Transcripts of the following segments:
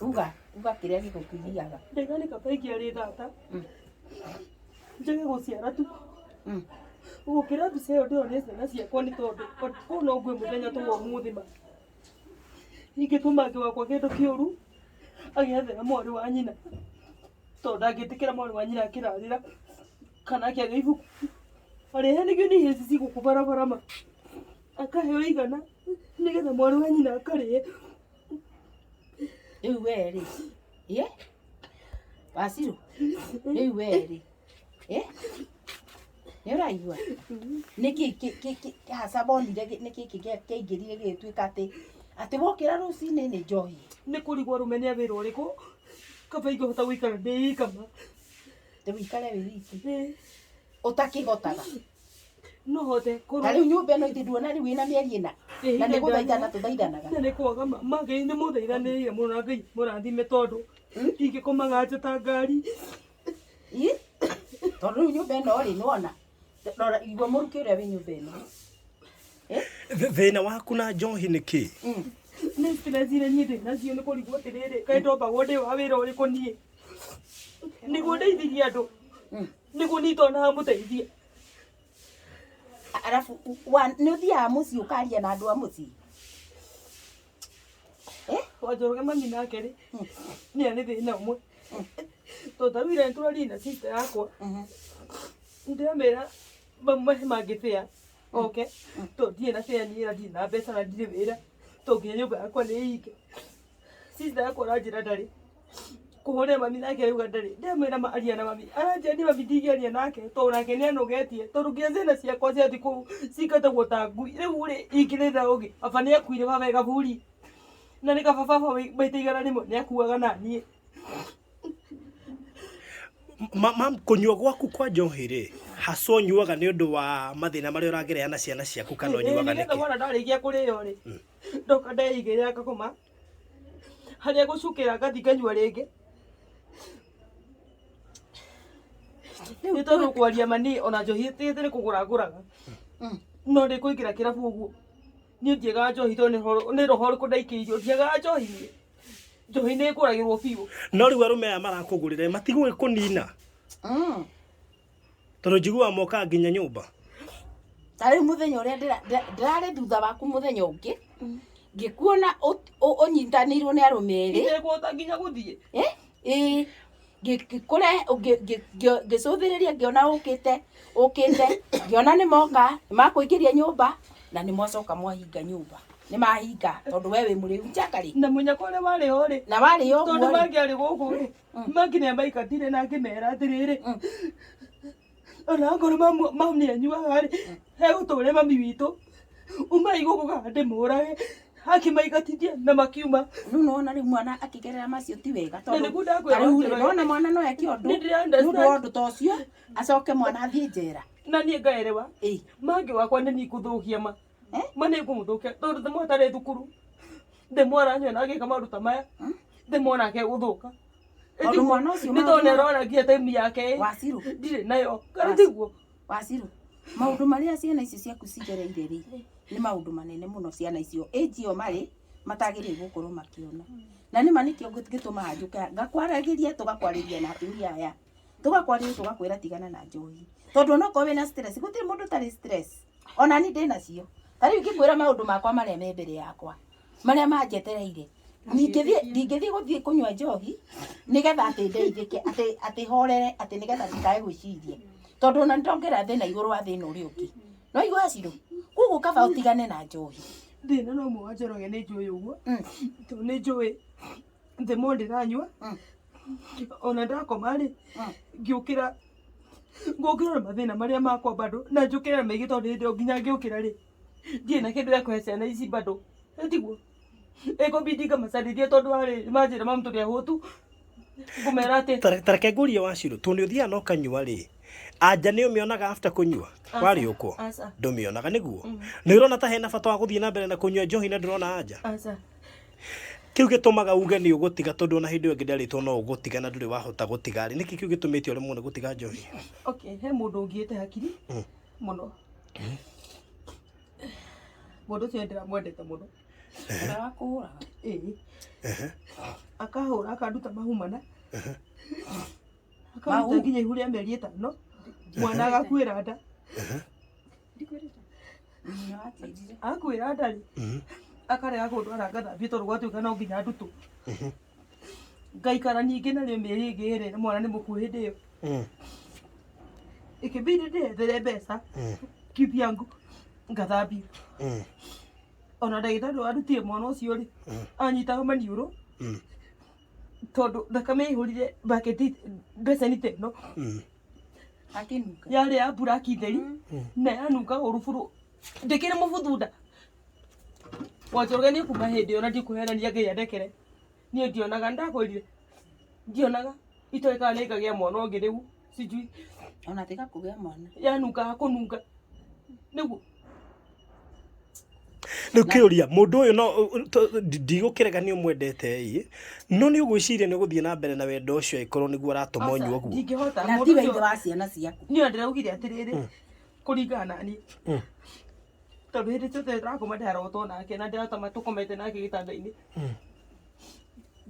Uga, uga kĩrĩa gĩgũkĩgiaga. Ndaiga nĩ kaba ingĩarĩ thata. Njage gũciara tu. Gũkĩra mbica ĩyo ndĩrona ciana ciakwa nĩ tondũ kũu no ngue mũthenya ta wa ũmũthĩ ma. Ingĩtũma mangĩ wakwa kĩndũ kĩũru agĩethera mwarĩ wa nyina tondũ ndangĩtĩkĩra mwarĩ wa nyina akĩrarĩra kana akĩaga ibuku. Arehe nĩkĩo nĩ ici ci gũkũ barabara ma akaheo igana nĩgetha mwarĩ wa nyina akarĩe. Rĩu we rĩ, ĩ Wacirũ, rĩu we rĩ, ĩ nĩ ũraigua nĩkĩ hasa wonire nĩkĩ kĩaingĩrire gĩgĩtuĩka atĩ atĩ wokĩra rũcinĩ nĩ njohi? Nĩ kũrigwo arũme nĩ a wĩra ũrĩkũ kaba ingĩhota gũikara ndĩ ika ma. Atĩ ũikare wĩ wiki ũtakĩhotaga? No hote korwo. Ta rĩu nyũmba ĩno ithe nduona rĩu ĩna mĩeri ĩna na nĩ gũthaithana tũthaithanaga. Na nĩ kwaga ma ma Ngai nĩ mũthaithanĩrĩire mũno na Ngai mũrathime tondũ ingĩkomaga nja ta ngari. Ĩ tondũ rĩu nyũmba ĩno rĩ nĩwona rora igua mũrukĩ ũrĩa wĩ nyũmba ĩno. Thĩna waku na njohi nĩ kĩ? Nĩ stress iria niĩ ndĩ nacio nĩ kũrigwo atĩrĩrĩ kaĩ ndombagwo ndĩ wa wĩra ũrĩkũ niĩ nĩguo ndeithirie andũ nĩguo niĩ itonaga mũteithia. Arabu nĩ ũthiaga mũciĩ ũkaria na andũ a mũciĩ? Eh? Wanjoroge mami nake rĩ nĩ arĩ thĩna ũmwe tondũ ta rĩu ira nĩtũraririe na sister yakwa ndĩramĩra mahe mangĩ fare oke tondũ ndirĩ na fare niĩ na ndirĩ na mbeca na ndirĩ wĩra tondũ nginya nyũmba yakwa nĩ hinge. Sister yakwa aranjĩra ndarĩ kũhũrĩra mami nake arauga ndarĩ ndamwĩra ma aria na mami aranjĩra niĩ mami ndingĩaria nake tondũ nake nĩ anogetie tondũ nginya ciana ciakwa ciathiĩ kũu cingatagwo ta ngui rĩu rĩ ingĩrĩra ũngĩ baba nĩ akuire baba e kaburi na nĩ kaba baba maita 100 nĩ akuaga na niĩ. Mam, kũnyua gwaku kwa njohi rĩ, hasa ũnyuaga nĩ ũndũ wa mathĩna marĩa ũragerera na ciana ciaku kana ũnyuaga nĩkĩ? Wona ndarĩkia kũrĩo rĩ, ndoka ndeigĩrĩra ngakoma, harĩa ngũcukĩra ngathiĩ nganyua rĩngĩ. Nĩ tondũ kwaria ma niĩ ona njohi ĩtĩte nĩ kũgũra ngũraga, no ndĩkũingĩra kĩrabu ũguo. Niĩ ndiagaga njohi tondũ nĩ roho ũrĩkũ ndaikĩirio, ndiagaga njohi niĩ. Njohi nĩ ĩkũragĩrwo biũ. No rĩu arũme aya marakũgũrĩra matigũĩ kũnina tondũ njiguaga mokaga nginya nyũmba. Ta rĩu mũthenya ũrĩa ndĩrarĩ thutha waku mũthenya ũngĩ ngĩkuona ũnyitanĩirwo nĩ arũme erĩ. Itekũhota nginya gũthiĩ. Eh? Ĩĩ. Ngĩcũthĩrĩria ngĩona ũkĩte ũkĩte ngĩona nĩ moka nĩ makũingĩria nyũmba na nĩ mwacoka mwahinga nyũmba nĩ mahinga tondũ we wĩ mũrĩu njakarĩ. Na mũnyaka ũrĩa warĩ ho rĩ. Na warĩ ho ũguo rĩ. Tondũ mangĩarĩ gũkũ rĩ. Mangĩ nĩ amaingatire na ngĩmera atĩrĩrĩ. Ona angorwo mami nĩ anyuaga rĩ, egũtũre mami witũ. Umai gũkũ kana ndĩmũrage. Akĩmaingatithia na makiuma. Rĩu nĩwona rĩu mwana akĩgerera macio ti wega Na nĩguo ndakwĩra ta rĩu rĩ, Wanjĩra. nĩwona mwana no eke ũndũ Nĩ ndĩra nĩ ũndũ wa understand. ũndũ ta ũcio acoke mwana athiĩ njera. Na niĩ ngaerewa. Ĩ. Mangĩ wakwa nĩ niĩ ngũthũkia ma. Eh? Ma nĩ ngũmũthũkia tondũ ndĩmwe atarĩ thukuru. Ndĩmwe aranyua na agĩka maũndũ ta maya. Ndĩmwe onake egũthũka. Tondũ mwana ũcio Nĩ tondũ nĩ arona nginya time yake ĩ. Wacirũ. Ndirĩ nayo. Kana tiguo? Wacirũ. Maũndũ marĩa ciana icio ciaku cigereire rĩ, nĩ maũndũ manene mũno ciana icio age ĩyo marĩ matagĩrĩire gũkorwo makĩona. Na nĩma nĩkĩo gĩtũmaga njũke ngakwaragĩria tũgakwarĩria na atumia aya. Tũgakwarĩria tũgakwĩra tigana na njohi. Tondũ onokorwo wĩna stress, gũtirĩ mũndũ ũtarĩ stress. Ona niĩ ndĩnacio. Ta rĩu ingĩkwĩra maũndũ makwa marĩa me mbere yakwa, marĩa manjetereire, ndingĩthiĩ gũthiĩ kũnyua njohi nĩgetha atĩ ndeithĩke, atĩ atĩ horere, atĩ nĩgetha ndikae gwĩciria. Tondũ ona nĩndongerera thĩna igũrũ wa thĩna ũrĩa ũngĩ. No igua Shiro? Koguo kaba ũtigane na njohi. Thĩna no ũmwe wa Njoroge nĩ njũĩ ũguo, tondũ nĩ njũĩ the more ndĩranyua, ona ndakoma rĩ, ngĩũkĩra ngũkĩra na mathĩna marĩa makwa bado na njũkĩre na maingĩ tondũ hĩndĩ ĩyo nginya ngĩũkĩra rĩ, ndirĩ na kĩndũ gĩa kũhe ciana ici bado, tiguo? Ĩkũbidi ngamacarĩrie tondũ wa rĩrĩ manjĩra mamu tũrĩ ahũtu, ngũmera atĩ Ta reke ngũrie Wacirũ, tondũ nĩ ũthiaga na ũkanyua rĩ, anja nĩ ũmĩonaga after kũnyua? Aca, Wariũkwo? aca. Ndũmĩonaga nĩguo? Nĩ ũrona ta hena bata wa gũthiĩ na mbere na kũnyua njohi na ndũrona anja? Aca. Kĩu gĩtũmaga uge nĩ ũgũtiga tondũ ona hĩndĩ ĩyo ĩngĩ nderĩtwo no ũgũtiga na ndũrĩ wahota gũtiga rĩ, nĩkĩ kĩu gĩtũmĩte ũremwo nĩ gũtiga njohi? Okay, he mũndũ ũngiĩte hakiri mũno. Mũndũ ũcio nĩ ndĩramwendete mũno. Ũrĩa wakũhũraga? Ĩĩ. Akahũra akanduta mahumana. Akanduta Mahu? nginya ihu rĩa mĩeri 5. Mwana agakuĩra nda. Nĩwatindire. Akuĩra nda rĩ, akarega kũndwara ngathambie tondũ gwatuĩka no nginya ndutwo. Ngaikara ningĩ narĩo mĩeri ĩngĩ 2 na mwana nĩ mũkuũ hĩndĩ ĩyo. Ikibidi ndĩethere mbeca kivyangu ngathambio. Ona ndagĩtarĩ ũrĩa warutire mwana ũcio rĩ, anyitaga maniũrũ tondũ thakame yaihũrire baketi mbeceni ta ĩno. Akĩnunga. Yarĩ ya buraki theri na yanunga ũru buru. Ndĩkĩrĩ mũbuthu nda. Wanjoroge niĩ kuma hĩndĩ ĩyo na ndikũhenania Ngai andekere. Niĩ ndionaga ndakwĩrire. Ndionaga itoĩ kana nĩ ngagĩa mwana ũngĩ rĩu sijui. Ona tiga kũgĩa mwana. Yanungaga kũnunga. Nĩguo. Rĩu kĩũria mũndũ ũyũ no ndigũkĩrega nĩ ũmwendete ĩ, no nĩ ũgwĩciria nĩ ũgũthiĩ na mbere na wendo ũcio angĩkorwo nĩguo aratũma ũnyue ũguo? Ndingĩhota. Na Mũndũ tiwe ũcio ithe wa ciana ciaku. Niĩ ndĩraugire atĩrĩrĩ, kũringana na niĩ. Tondũ hĩndĩ ciothe ndĩrakoma ndĩrarotwo nake na ndĩratama tũkomete nake gĩtanda-inĩ.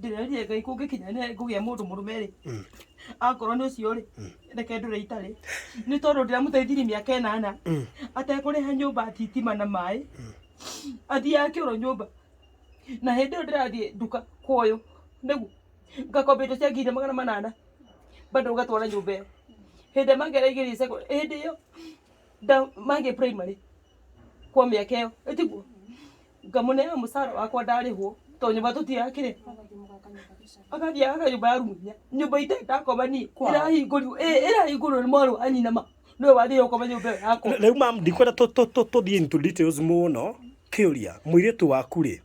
Ndĩrerire Ngai kũngĩkinya nĩ ngũgĩa mũndũ mũrũme rĩ, akorwo nĩ ũcio rĩ, reke ndũre itarĩ. Nĩ tondũ ndĩramũteithirie mĩaka 8 atekũrĩha nyũmba thitima na maĩ. Athiaga kĩoro nyũmba. Na hĩndĩ ĩyo ndĩrathiĩ nduka kwa ũyũ nĩguo ngakomba indo cia 4,800 bado ngatwara nyũmba ĩyo. Hĩndĩ ĩrĩa mangĩraingĩrire hĩndĩ ĩyo mangĩ primary kwa mĩaka ĩyo ĩtiguo ngamũneaga mũcara wakwa ndarĩhwo tondũ nyũmba tũtirakĩrĩ. Agathiĩ agaka nyũmba ya rumu inya, nyũmba itarĩ ndakoma niĩ, ĩrahingũrirwo, ĩrahingũrirwo nĩ mwarĩ wa nyina ma, nĩwe wathire gũkoma nyũmba ĩyo yakwa. Rĩu mam ndikwenda tũthiĩ into details mũno, kĩũria mũirĩtu waku rĩ,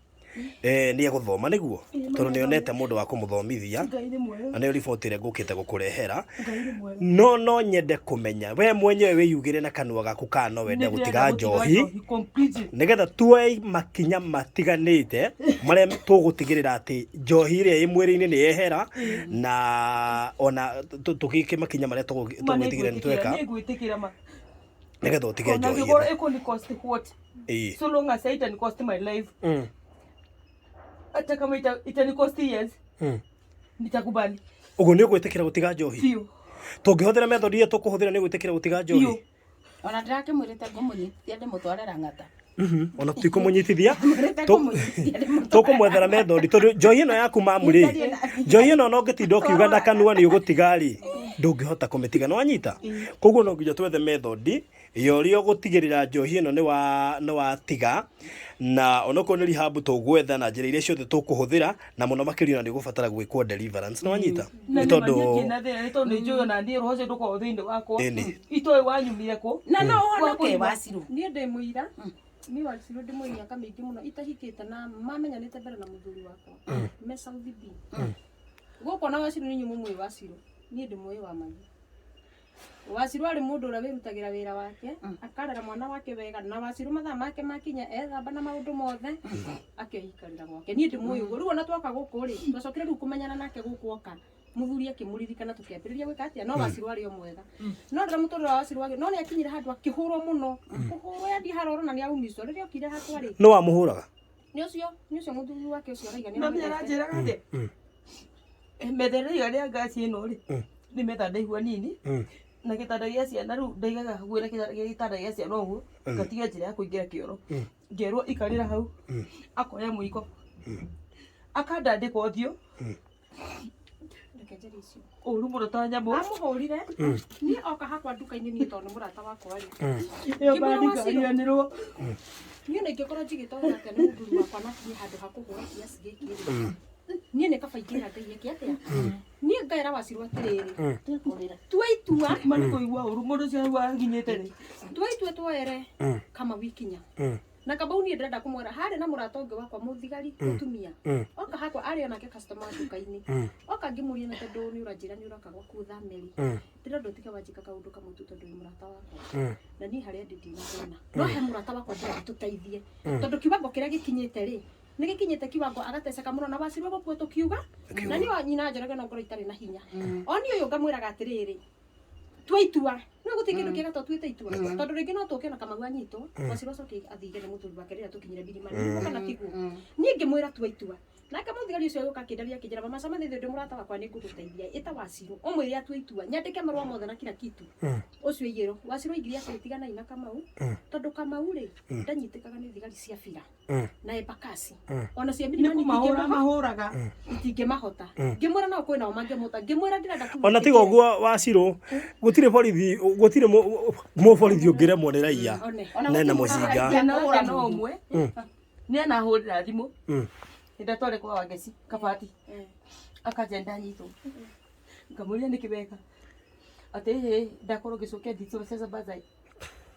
nĩ egũthoma nĩguo? Tondũ nĩ onete mũndũ wa kũmũthomithia Ngai nĩ mwega. na nĩyo riboti ĩrĩa ngũkĩte gũkũrehera. Ngai nĩ mwega. No no nyende kũmenya we mwenyewe wĩyugĩre na kanua gaku kana no wende Nĩ ndĩrenda gũtiga gũtiga njohi njohi completely. nĩgetha tuoe makinya matiganĩte marĩa tũgũtigĩrĩra atĩ njohi ĩrĩa ĩ mwĩrĩ-inĩ nĩ yehera na ona tũgĩke makinya marĩa Ma nĩ tũgũtigĩrĩra nĩ ngwĩtĩkĩra, tweka nĩ ngwĩtĩkĩra ma. nĩgetha ũtige Ona njohi angĩkorwo ĩno. ĩkũni cost what? Ĩĩ. So long as itani cost my life. Hata kama itani cost years. Nitakubali. Ũguo nĩ ũgwĩtĩkĩra gũtiga njohi? Biũ. Tũngĩhũthĩra method iria tũkũhũthĩra nĩ ũgwĩtĩkĩra gũtiga njohi? Biũ. Ona ndĩrakĩmwĩrĩte ngũmũnyitithia ndĩmũtware Lang'ata. Ona tũtikũmũnyitithia. Mwĩrĩte kũmũnyitithia ndĩmũtware Tũkũmwethera method tondũ njohi ĩno yaku mamu rĩ, njohi ĩno ona ũngĩtinda ũkiuga na kanua nĩ ũgũtiga rĩ, ndũngĩhota kũmĩtiga, nĩ wanyita? Koguo no nginya twethe method ya ũrĩa ũgũtigĩrĩra njohi ĩno nĩ watiga, na onokorwo nĩ rehab tũgwetha na njĩra iria ciothe tũkũhũthĩra, na mũno makĩria ona nĩ ũgũbatara gwĩkwo deliverance, nĩ wanyita? Na Nĩ nĩ tondũ ma niĩ na thĩna nĩ tondũ nĩ njũĩ ona niĩ roho ũcio ndũkoragwo thĩinĩ wakwa. Ĩni. Itoĩ wanyumire kũ? Na no ũhonoke Wacirũ. Niĩ ndĩ mũira, niĩ Wacirũ ndĩ mũira mĩaka mĩingĩ mũno itahikĩte na mamenyanĩte mbere na mũthuri wakwa. Me South B. Gũkũ ona Wacirũ nĩ inyuĩ mũmũĩ Wacirũ. Niĩ ndĩmũĩ wa magi. Wacirũ arĩ mũndũ ũrĩa wĩrutagĩra wĩra wake, akarera mwana wake wega, na Wacirũ mathaa make makinya ethamba na maũndũ mothe, akeikarĩra gwake. Niĩ ndĩmũĩ ũguo. Rĩu ona twoka gũkũ rĩ, twacokire rĩu kũmenyana nake gũkũ oka. Mũthuri akĩmũririkana tũkĩambĩrĩria gwĩka atĩa, no Wacirũ arĩ o mwega. No ndĩra mũtũrĩre wa Wacirũ wagĩ, no nĩ akinyire handũ akĩhũrwo mũno. Kũhũrwo yandi haroro na nĩ aumicwo. Rĩrĩa okire hakwa rĩ, Nĩ wamũhũraga? nĩ ũcio mũthuri wake ũcio araiga nĩ Mami aramwendete. aranjĩraga atĩ metha ĩrĩa ndaiga rĩa ngasi ĩno rĩ, nĩ metha ndaigua nini, na gĩtanda gĩa ciana rĩu ndaigaga hakuhĩ na gĩtanda gĩa ciana ũguo, ngatiga njĩra ya kũingĩra kĩoro. Ngerwo ikarĩra hau, akoya mũiko, akandandĩka ũthiũ, Reke njarie icio. ũru mũno ta nyamũ. Amũhũrire, niĩ oka hakwa nduka-inĩ niĩ tondũ nĩ mũrata wakwa rĩ. Ĩyo Kĩmwĩra bandika Wacirũ. riganĩrwo. Niĩ ona ingĩkorwo njigĩte ũũ atĩa nĩ mũthuri wakwa na akinye handũ ha kũhũra kiasi gĩkĩ rĩ. Niĩ nĩ kaba ingĩra Ngai eke atĩa? Niĩ ngaĩra Wacirũ atĩrĩrĩ, tua itua, Ma nĩ kũigua ũru mũndũ ũcio hau akinyĩte rĩ. tua itua twoere kama wikinya. Na kambau niĩ ndĩrenda kũmwĩra harĩ na mũrata ũngĩ wakwa mũthigari mũtumia. Oka hakwa arĩ onake customer nduka-inĩ. Oka ngĩmũria na tondũ nĩ ũranjĩra nĩ ũroka gwaku ũthame rĩ. Ndĩrenda ũtige wanjĩka kaũndũ kamwe tu tondũ wĩ mũrata wakwa. Na niĩ harĩa ndĩ ndina thĩna. No he mũrata wakwa ndĩrenda tũteithie. Tondũ kiwango kĩrĩa gĩkinyĩte rĩ, nĩ gĩkinyĩte kiwango agateceka mũno na Wacirũ gũkua tũkiuga. Na niĩ wa nyina Njoroge no ngorwo itarĩ na hinya. O niĩ ũyũ ngamwĩraga atĩrĩrĩ, tua itua. No gũtirĩ kĩndũ kĩega to tuĩte itua. Tondũ rĩngĩ no tũke na Kamau anyitwo, Wacirũ acoke athige nĩ mũthuri wake rĩrĩa tũkinyire Milimani. Nĩguo kana tiguo? Niĩ ngĩmwĩra tua itua. Nake mũthigari ũcio agĩũka akĩndaria akĩnjĩra, mama Samantha, ithuĩ ndĩ mũrata wakwa, nĩ ngũgũteithia, ĩta Wacirũ ũmwĩre atue itua, nyandĩke marũa mothe na kila kitu. Ũcio aigĩrwo Wacirũ aigire atĩrĩ, tiganai na Kamau, tondũ Kamau rĩ, ndanyitĩkaga nĩ thigari cia bira na Embakasi ona cia Nĩ Milimani. kũmahũra mahũraga. Itingĩmahota. Ngĩmwĩra nao kwĩ nao mangĩmũta, ngĩmwĩra ndĩrenda tu. Ona tiga ũguo, Wacirũ, gũtirĩ borithi, gũtirĩ mũborithi ũngĩremwo nĩ raia One. nena mũcinga. Thĩna wake no ũmwe, nĩ anahũrĩra thimũ ndatware kwa Wangeci kabati, akanja ndanyitwo, ngamũria nĩkĩ weka atĩ ĩ ndakorwo ngĩcokia nditũ sasa bazai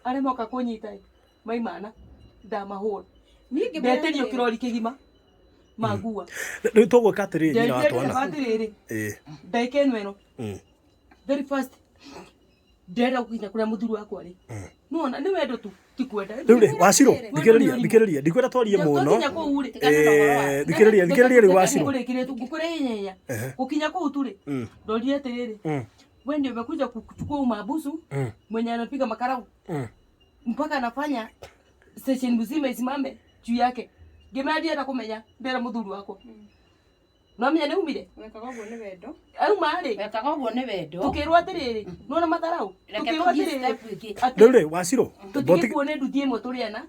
arĩa moka kũnyita ĩ, maimana ndamahũra. Niĩ ngĩmwĩra Ndetĩrio atĩrĩrĩ, kĩrori kĩgima mangua. Rĩu tũgwĩka atĩrĩrĩ, nyina wa twana. Atĩrĩrĩ, ndagĩka ĩno ĩno, very fast, ndĩrenda gũkinya kũrĩa mũthuri wakwa rĩ, nĩwona nĩ wendo tu, ti kwenda. Rĩu rĩ, Wacirũ, thikĩrĩria, thikĩrĩria, ndikwenda twarie mũno. Twakinya kũu rĩ, Thikĩrĩria, thikĩrĩria rĩu, Wacirũ. Ngũrĩkĩrĩrie tu, ngũkwĩra ihenya gũkinya kũu tu rĩ, ndorire atĩrĩrĩ, we ndio umekuja kuchukua umabusu mwenye anapiga makarau mpaka anafanya station mzima isimame juu yake. Ngĩmera ndienda kũmenya, ndĩra mũthuri wakwa nomenya nĩ umire. Wekaga ũguo nĩ wendo. Auma rĩ, Wekaga ũguo nĩ wendo. Tukĩrwo atĩrĩrĩ, nona matharau, Reke tukĩrwo tũthiĩ atĩrĩrĩ step ĩngĩ. atĩ Rĩu rĩ, Wacirũ, tũtigĩkuo nĩ nduthi ĩmwe tũrĩ ana.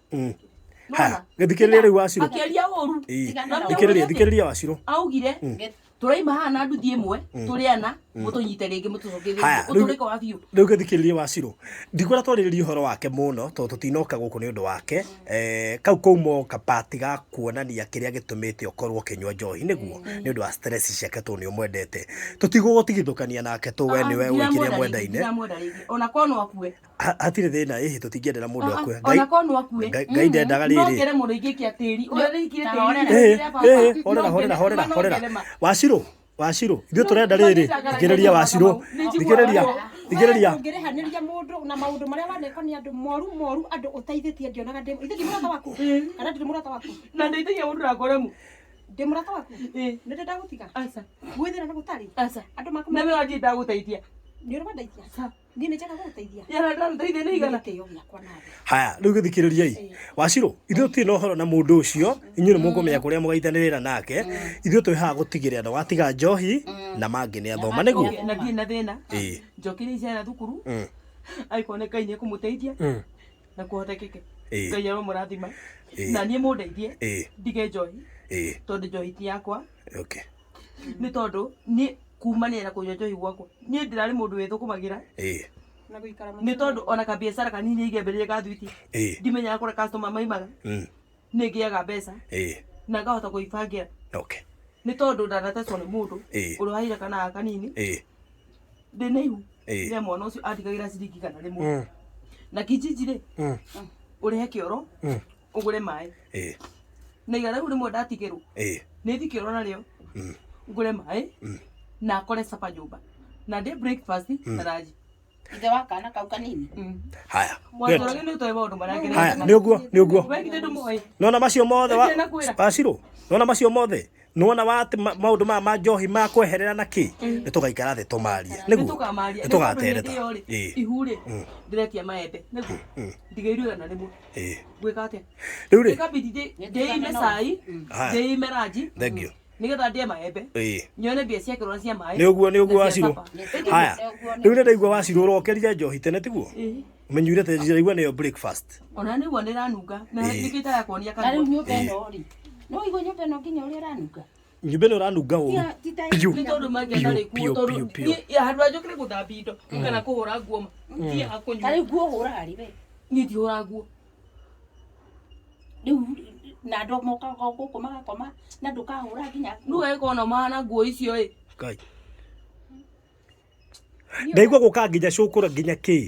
Haya, gĩthikĩrĩria rĩu, Wacirũ. Akĩaria ũru. Tigana na Thikĩrĩria, thikĩrĩria, Wacirũ. Augire tũraima haha na nduthi ĩmwe tũrĩ ana, mũtũnyite rĩngĩ mũtũcokerie Haya, rĩu- ũtũrĩko wa biũ. Rĩu gĩthikĩrĩrie, Wacirũ, ndikwenda twarĩrĩrie ũhoro wake mũno tondũ tũtinoka gũkũ nĩ ũndũ wake. Kau kauma kapati ga kuonania kĩrĩa gĩtũmĩte ũkorwo ũkĩnyua njohi nĩguo nĩ ũndũ wa stress ciake, tondũ nĩ ũmwendete. Tũtigũgũtigithũkania nake tũ we nĩwe ũĩ kĩrĩa mwendaine. Ndiramwenda rĩngĩ, ona korwo no akue. Hatirĩ thĩna, ĩhĩ, tũtingĩendera mũndũ akue. Ona korwo no akue. Ngai ndendaga No rĩrĩ. ngere mũno ingĩkia tĩri ũrĩa rĩikire Ta tĩri. horera. Ĩhĩ, horera, horera, horera, horera, Wacirũ, Wacirũ, ithuĩ tũrenda rĩrĩ, thikĩrĩria, Wacirũ, thikĩrĩria, thikĩrĩria. Ũngĩrĩhanĩria mũndũ na maũndũ marĩa wanekwo nĩ andũ moru moru, andũ ũteithĩtie ngĩonaga ndĩ ithe, ndi mũrata waku kana ndirĩ mũrata waku? Na ndeithagia mũndũ na ngoremu. Ndĩ mũrata waku? Ĩ. Nĩ ndĩ ndagũtiga Aca. gwĩthĩra na gũtarĩ Aca. andũ maku? Na we wanjie ndagũteithia. Nĩ ũrĩ wandeithia? Niĩ nĩ njaga gũgũteithia? Yara ndagũteithia nĩ Nĩ igana. gĩtĩo gĩakwa nawe. Haya, rĩu gĩthikĩrĩriai, Wacirũ, ithuĩ tũtirĩ na ũhoro na mũndũ ũcio, inyuĩ nĩ mũkũmenya kũrĩa mũgaitanĩrĩra nake. Ithuĩ twĩ haha gũtigĩrĩra na watiga njohi na mangĩ nĩ athoma nĩguo. Na ndirĩ na thĩna. Njokerie ciana thukuru, angĩkorwo nĩ Ngai nĩ ekũmũteithia na kũhotekeke, Ngai aromũrathima. Na niĩ mũndeithie ndige njohi, tondũ njohi ti yakwa. Nĩ tondũ niĩ kumania na kũnyua njohi gwakwa, niĩ ndĩrarĩ mũndũ wĩthũkũmagĩra. Na gũikara Nĩ tondũ ona kabiacara kanini ingĩambĩrĩria ga thwiti, ndimenyaga kũrĩa customer maimaga, nĩ ngĩaga mbeca na ngahota kũibangĩra. Nĩ tondũ ndanatecwo nĩ mũndũ ũrĩa waheire kana gaka kanini ndĩna ihu rĩa mwana ũcio, andigagĩra ciringi 100. Na kijiji rĩ, ũrĩhe kĩoro, ũgũre maĩ na 100 rĩu rĩmwe ndatigĩrwo, nĩ thi kĩoro narĩo ngũre maĩ na akore capa nyũmba na ndĩ breakfast na ranji. Ithe wa kana kau kanini. Haya. Mwanjoroge nĩ ũtoĩ maũndũ marĩa. Haya, nĩ ũguo, nĩ ũguo. We githĩ ndũmoĩ? Nona macio mothe Ndirĩ na kwĩra. Wacirũ, nona macio mothe, nona wa atĩ maũndũ maya ma njohi ma kweherera na kĩ, nĩ tũgaikara thĩ tũmarie nĩguo. Nĩtũkamaria. Nĩ tũgatereta. Rĩ, ihu rĩ, ndĩretia maembe nĩguo ndigĩirio 100. Ngwĩka atĩa? Rĩu rĩ, Ĩkambidi ndĩime cai, Haya. ndĩime ranji, Thank you. Nĩgetha ndĩe maembe, nyone mbia cia kĩrora cia maĩ Nĩ ũguo, nĩ ũguo, na cia Wacirũ. capa. Haya, rĩu nĩ ndaigua, Wacirũ, ũrokerire njohi tene tiguo? Ĩĩ. Ũmenyuire tene, ndiraigua nĩyo breakfast. Ona nĩguo nĩranunga na nĩkĩo itarakuonia Na rĩu kanua. nyũmba ĩno rĩ, no ũigua nyũmba ĩno nginya ũrĩa ĩranunga. Nyũmba ĩno ĩranunga ũru. Ti ta Piũ. Nĩ tondũ Piũ, mangĩatarĩ kuo, piũ, tondũ piũ, piũ. niĩ handũ ha njũkĩre gũthambia indo kana kũhũra nguo ma thiaga Ta kũnyua. rĩu nguo hũraga rĩ we? Niĩ ndihũraga nguo. Rĩu na andũ mokaga gũkũ magakoma na ndũkahũra nginya Rĩu agĩkorwo no mahana nguo icio ĩ. Ngai. Ndaigua gũka nginya cũkũra nginya kĩ,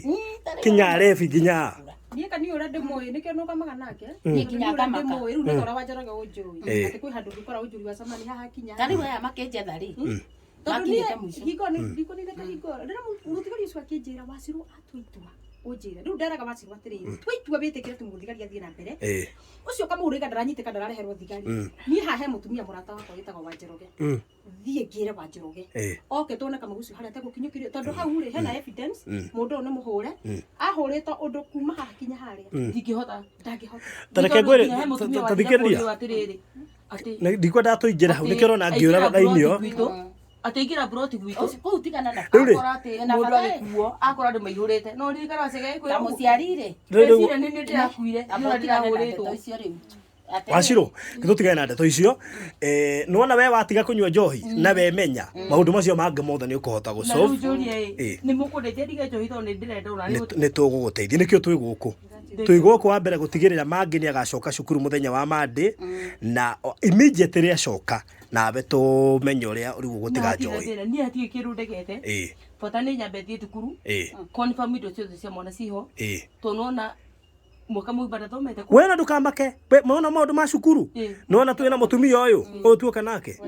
kinya rebi nginya. Niĩ ka niĩ ũrĩa ndĩmũĩ nĩkĩo nũgamaga nake. Niĩ nginya Niĩ ũrĩa ngamaka. ndĩmũĩ rĩu nĩ ta ũrĩa wanjaraga ũnjũĩ, Ĩĩ. atĩ kwĩ handũ ũngĩkora ũnjũri wa Samani haha kinya. Ta rĩu aya makĩnjetha rĩ, Tondũ makinyĩte niĩ mũico. hingo ndikũninĩte hingo rĩrĩa mũthigari ũcio akĩnjĩra, Wacirũ atua itua ũnjĩre. Rĩu nderaga Wacirũ atĩrĩrĩ, tua itua wĩtĩkĩre atĩ mũthigari athiĩ na mbere ũcio kamũrĩga ndaranyitĩka, ndarareherwo thigari. Niĩ haha he mũtumia mũrata wakwa wĩtagwo Wanjoroge, thiĩ ngĩre Wanjoroge oke tuone kamau ũcio harĩa ategũkinyũkĩrio, tondũ hau rĩ hena evidence mũndũ ũyũ nĩ mũhũre, ahũrĩtwo ũndũ kuma haha kinya harĩa. Ndingĩhota. Ndangĩhota. Ta reke ngwĩre, Nginya he mũtumia ta wathire thikĩrĩria. kũũrio atĩrĩrĩ, Atĩ Ndikwendaga tũingĩre hau nĩkĩo ũrona ngĩũra raini ĩyo. Atĩ aingĩra buroti gwitũ. Ũcio kũu tigana na Rĩu rĩ, Akora atĩ Na mũndũ bata ĩ. agĩkuo, akora andũ maihũrĩte. No ririkana wacege Ta kwĩra ũguo. mũciari rĩ, Rĩu Eciria nĩ niĩ ndĩrakuire, amba nĩ ũtigane na ndeto ndĩrahũrĩtwo. icio rĩu. Atĩrĩrĩ, Wacirũ gĩtũtigane na ndeto icio. Nĩwona we watiga kũnyua njohi na wemenya maũndũ macio mangĩ mothe nĩ ũkũhota Na rĩu gũsolve. njũrie Ĩ. ĩ, nĩ mũkũndeithia ndige njohi tondũ nĩ ndĩrenda ona Nĩ tũgũgũteithia nĩkĩo twĩ gũkũ, twĩ gũkũ wa mbere gũtigĩrĩra mangĩ nĩ agacoka cukuru mũthenya wa Monday na immediately acoka nawe tũmenye ũrĩa rĩu ũgũtiga njohi. Niĩ hatirĩ kĩndũ ndegete. Bata nĩ nyambe thiĩ thukuru, confirm indo ciothe cia mwana ciho, tondũ nona mwaka mũgima ndathomete We na ndũkamake. We mona maũndũ ma cukuru, nĩwona twĩna mũtumia ũyũ ũyũ tuoka nake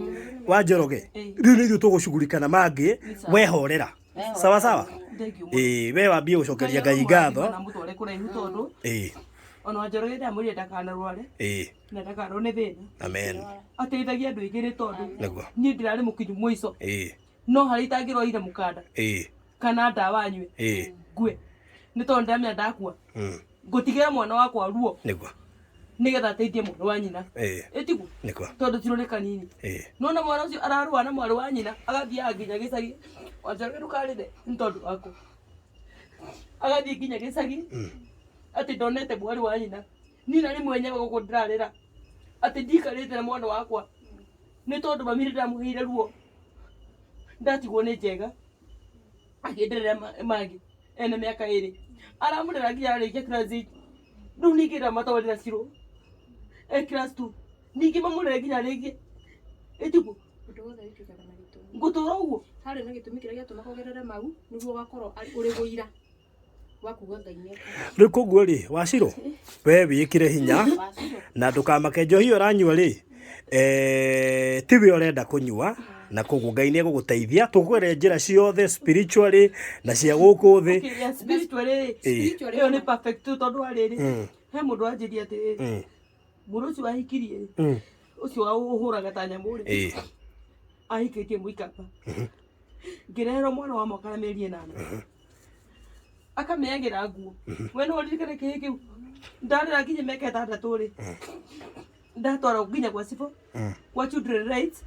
wa Njoroge. Rĩu nĩ ithuĩ tũgũcugurika na mangĩ, wehorera sawa sawa. Thengiũ mũno. We wambie gũcokeria Ngai ngatho. Na mũtware kũraihu tondũ ona Wanjoroge ndamwĩrire ndakanarware na ndakanwo nĩ thĩna. Amen. Ateithagia andũ aingĩ nĩ tondũ niĩ ndĩrarĩ mũkinyu mũico, no harĩa itangĩroire mũkanda kana ndawa nyue ngue nĩ tondũ ndamenya ndakua ngũtigĩra mwana wakwa ruo nĩgetha ateithie mwarĩ wa nyina. Ĩtiguo? Tondũ tirũ nĩ kanini. Nona mwana ũcio ararũa na mwarĩ wa nyina, agathiaga nginya gĩcagi. Wanjoroge ndũkarĩre nĩ tondũ wakwa. Agathiĩ nginya gĩcagi atĩ ndonete mwarĩ wa nyina. Niĩ na rĩmwe nyaga gũkũ ndĩrarĩra atĩ ndikarĩte na mwana wakwa nĩ tondũ mami nĩ ndamũheire ruo, ndatigwo nĩ njega akĩnderera mangĩ ena mĩaka 2, aramũrera nginya ararĩkia class 8. Rĩu ningĩ ndamatwarĩra Cirũ e class 2, ningĩ mamũrere nginya arĩkie. Ĩtiguo? Ũndũ wothe wĩkĩkaga na gĩtũmi. Ngũtũra ũguo. Harĩ na gĩtũmi kĩrĩa gĩatũmaga ũgerere mau nĩguo ũgakorwo ũrĩ ũira wa kuga Ngai nĩ ekaga. Rĩu koguo rĩ, Wacirũ, we wĩkĩre hinya Wacirũ. Na ndũkamake njohi ĩyo ũranyua rĩ, tiwe ũrenda kũnyua, na koguo Ngai nĩ egũgũteithia tũkũgerera njĩra ciothe spiritually na cia gũkũ thĩ. Okay, ya spiritual rĩ, ĩyo nĩ perfect tu tondũ wa rĩrĩ, he mũndũ wanjĩria atĩrĩrĩ, mũndũ ũcio wahikirie rĩ, ũcio wa ũhũraga ta nyamũ rĩ, ahikĩtie mũikamba, ngĩreherwo mwana wa mwaka na mĩeri 8 akamĩagĩra nguo. We no ũririkane kĩhĩ kĩu ndarĩra nginya mĩaka 6 rĩ, ndatwarwo nginya gwa cibũ kwa children rights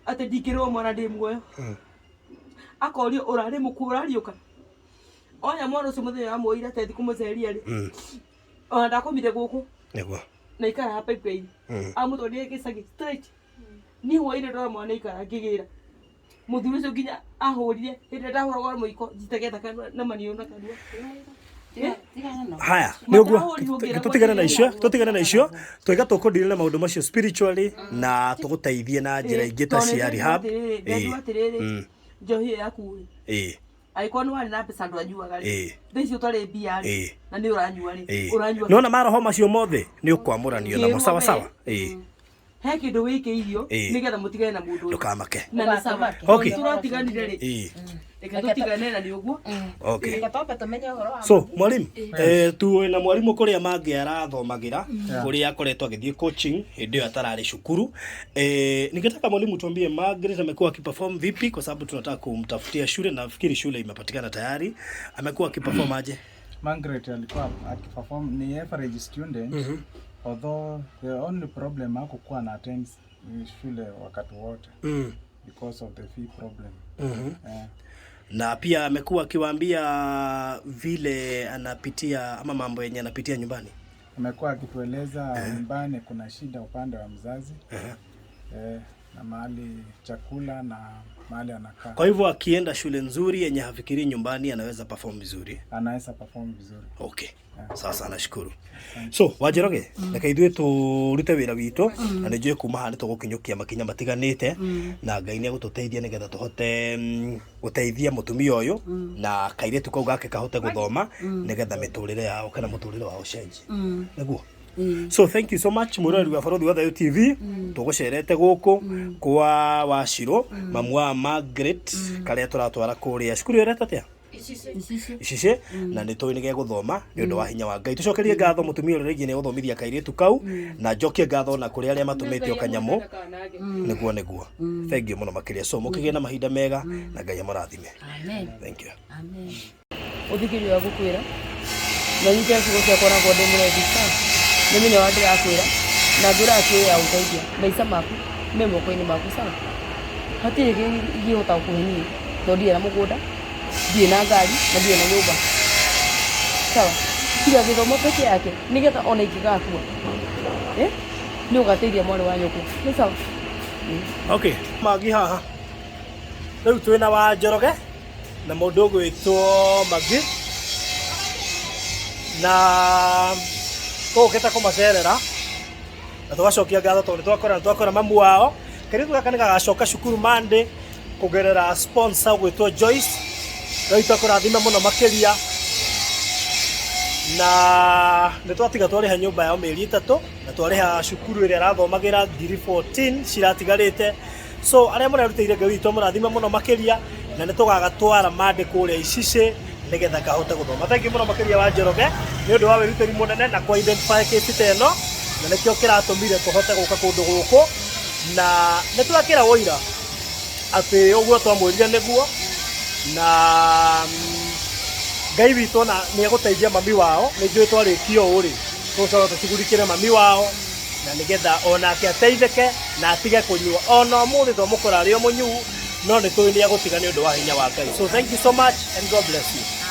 atĩ ndingĩrĩrwo mwana ndĩ muoyo. Akorio ũrarĩ mũkuũ ũrariũka oya mwana ũcio mũthenya wa muoire atethi kũmũceria rĩ, ona ndakomire gũkũ na ikara ha pipeline, amũtwarire gĩcagi straight. Niĩ hwainĩ ndora mwana ikara ngĩgĩra mũthuri ũcio nginya ahũrire hĩndĩ ĩrĩa ndahũragwo na mũiko njitage thakame na maniũrũ na kanua. Tigana nao. Haya, nĩ ũguo. Matahũrirwo ngĩragwo. Tũtigane na icio, twaiga tũkũndire na maũndũ macio spiritually na tũgũteithie na njĩra ingĩ ta cia rehab. Ndendiwa atĩrĩrĩ, njohi ĩyo yaku rĩ, angĩkorwo nĩ warĩ na mbeca ndwanyuaga rĩ, thaa ici ũtarĩ mbia rĩ, na nĩ ũranyua rĩ, ũranyua Nĩwona maroho macio mothe nĩ ũkwamũranio namo Ngĩrwo sawa mbere. sawa. He kĩndũ wĩkĩirio nĩgetha mũtigane na mũndũ ũyũ. Ndũkamake. Na nĩ sawa. Okay. Tondũ tũratiganire rĩ, reke tũtigane na nĩ ũguo. Okay. Reke twambe tũmenye ũhoro wa So mwalimu, tuwe na mwalimu kuria mangi arathomagira kuria akoretwo agithie coaching hindi iyo atarari cukuru. Ningetaka mwalimu tuambie Margaret amekuwa akiperform vipi, kwa sababu tunataka kumtafutia shule na nafikiri shule imepatikana tayari. Amekuwa akiperform aje? Margaret alikuwa akiperform ni average student, although the only problem hakukuwa na attend shule wakati wote because of the fee problem. Na pia amekuwa akiwaambia vile anapitia ama mambo yenye anapitia nyumbani? Amekuwa akitueleza nyumbani kuna shida upande wa mzazi, na mahali chakula na mahali anakaa. Kwa hivyo akienda shule nzuri yenye hafikirii nyumbani anaweza perform vizuri? Anaweza perform vizuri. Okay. Sasa nashukuru. So Wanjoroge, reke ithuĩ tũrute wĩra witũ na nĩ njũĩ kuma haha nĩ tũgũkinyũkia makinya matiganĩte na Ngai nĩ egũtũteithia nĩgetha tũhote gũteithia mũtumia ũyũ na kairĩtu kau gake kahote gũthoma nĩgetha mĩtũrĩre yao kana mũtũrĩre wao ũcenjie. Nĩguo. So thank you so much mwĩroreri wa Barothi wa Thayu TV, tũgũcerete gũkũ kwa Wacirũ, mamu wa Margaret, karĩa tũratwara kũrĩa cukuru ĩyo ĩretwo atĩa? Icicĩ. Na nĩ tũĩ nĩ gegũthoma nĩ ũndũ wa hinya wa Ngai. Tũcokerie ngatho mũtumia ũrĩa rĩngĩ nĩ egũthomithia kairĩtu kau na njokie ngatho na kũrĩ arĩa matũmĩte o kanyamũ. Nĩguo, thank you mũno makĩria. So mũkĩgĩe na mahinda mega na Ngai amũrathime. Amen. Thank you. Amen. Ũthikĩrĩria wa gũkwĩra na nyite ciugo ciakwa, onakorwo ndĩ mũrendi, nĩ menya wa ndĩrakwĩra. Na ngwĩraga kĩ ya gũteithia maica maku me moko-inĩ maku sawa. Hatirĩ ingĩhota gũkũhe niĩ tondũ ndirĩ na mũgũnda, ndirĩ na ngari na ndirĩ na nyũmba. Sawa. Tiga gĩthomo peke yake nĩgetha ona ingĩgakua eh, nĩ ũgateithia mwarĩ wa nyũkwa. Nĩ sawa. Okay, Magi haha. Rĩu twĩna wa Njoroge na mũndũ ũgwĩtwo Magi na tũgũkĩte kũmacerera na tũgacokia ngatho tondũ nĩ twakora mamu wao. Kairĩtu gaka nĩ gagacoka cukuru Monday kũgerera sponsor ũgwĩtwo Joyce. Ngai witũ akũrathime mũno makĩria. Na nĩ twatiga twarĩha nyũmba yao mĩeri 3 na twarĩha cukuru ĩrĩa arathomagĩra ngiri 14 ciratigarĩte. So arĩa mũrerutĩire, Ngai witũ amũrathime mũno makĩria, na nĩ tũgagatwara Monday kũrĩa Icicĩ nĩgetha kahote gũthoma. Thank you mũno makĩria wa Njoroge nĩ ũndũ wa wĩrutĩri mũnene na kũ identify case ta ĩno, na nĩkĩo kĩratũmire tũhote gũka kũndũ gũkũ, na nĩ twekĩra ũira atĩ ũguo twamwĩrire nĩguo. Na Ngai witũ ona nĩ egũteithia mami wao. Nĩ njũĩ twarĩkia ũũ rĩ, tũgũcoka tũcugurikĩre mami wao na nĩgetha onake ateithĩke na atige kũnyua. Ona ũmũthĩ twamũkora arĩ o mũnyuu, no nĩ tũĩ nĩ egũtiga nĩ ũndũ wa hinya wa Ngai. So thank you so much and God bless you.